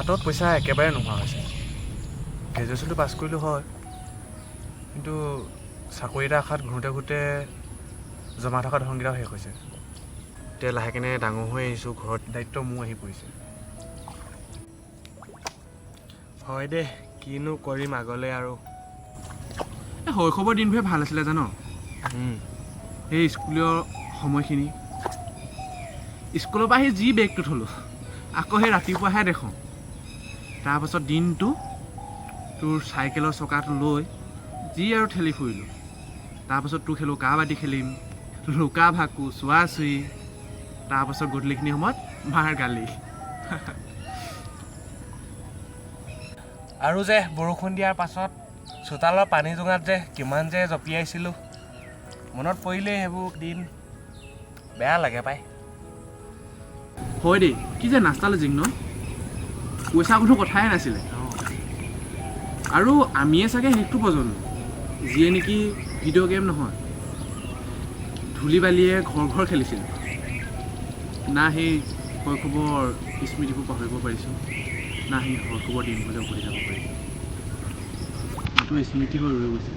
হাতত পইচা একেবাৰে নোহোৱা হৈছে। গ্ৰেজুৱেশ্যনটো পাছ কৰিলোঁ হয়, কিন্তু চাকৰি এটা আশাত ঘূৰোঁতে ঘূৰোঁতে জমা থকা ধনকেইটাও শেষ হৈছে। এতিয়া লাহেকেনে ডাঙৰ হৈ আহিছোঁ, ঘৰত দায়িত্ব মোৰ আহি পৰিছে। হয় দে, কিনো কৰিম আগলৈ আৰু। এই শৈশৱৰ দিনবোৰে ভাল আছিলে জান। সেই স্কুলীয় সময়খিনি, স্কুলৰ পৰা আহি যি বেগটো থ'লোঁ, আকৌ সেই ৰাতিপুৱাহে দেখোঁ। তাৰপাছত দিনটো তোৰ চাইকেলৰ চকাটো লৈ যি আৰু ঠেলি ফুৰিলোঁ। তাৰপাছত তোৰ খেলোঁ, কাবাডী খেলিম, লুকা ভাকু, চোৱা চুই। তাৰপাছত গধূলিখিনি সময়ত মাৰ গালি। আৰু যে বৰষুণ দিয়াৰ পাছত চোতালৰ পানী জোঙাত যে কিমান যে জঁপিয়াইছিলোঁ, মনত পৰিলেই সেইবোৰ দিন বেয়া লাগে পাই। হয় দেই, কি যে নাস্তালজিক ন। পইচা কোনো কথাই নাছিলে। আৰু আমিয়ে চাগে শেষটো প্ৰজন্ম যিয়ে নেকি ভিডিঅ' গেম নহয়, ধূলি বালিয়ে ঘৰ ঘৰ খেলিছিলোঁ। না সেই শৈশৱৰ স্মৃতিবোৰ পাহৰিব পাৰিছোঁ, না সেই শৈশৱৰ দিনবোৰলৈ উভতি যাব পাৰিছোঁ। এইটো স্মৃতি হৈ ৰৈ গৈছে।